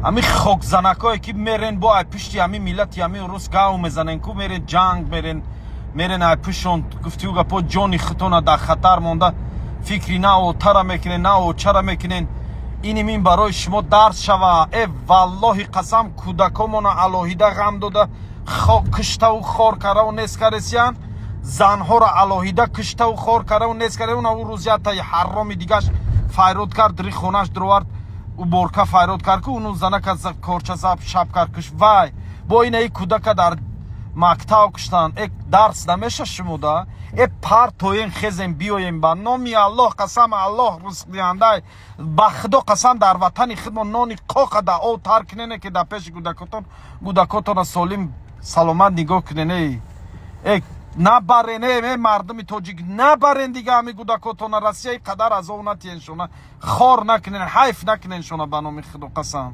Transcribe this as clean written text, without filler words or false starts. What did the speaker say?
Ҳами хокзанакое, ки мерен, бо ай пушти ҳами миллати ҳами рус гав мезанен ку, мерен ҷанг, мерен ай пушон, гуфтиу гапо, ҷони худтона дар хатар монда, фикри на отара мекунен, на очара мекунен. Иним ин барои шумо дарс шава. Э, валлоҳи қасам, кӯдакомона алоҳида ғам дода, киштаву хор караву нест каресиян, занҳоро алоҳида киштаву хор караву нест каре. Уна ӯ рӯз ятаи ҳарроми дигаш файрод кард, ри хонаш дуровард, уборка файрод кард ку, уну занака корча заб шаб кард, киш. Вай, бо инаи кӯдака дар мактаб куштанд. Э, дарс намеша шумода? Э, партоен, хезем, биёем. Ба номи Аллоҳ қасам, Аллоҳ ризқдиҳандай. Ба Худо қасам, дар ватани худмо нони қоқа да ов тар кунене, ки дар пеши кӯдакотон, кӯдакотона солим саломат нигоҳ кунен. Эй, э, набарен, э, мардуми тоҷик, набарен дига ҳами кӯдакотона. Россияи қадар азоб натиҳен шона, хор накунен, ҳайф накунен шона, ба номи Худо қасам.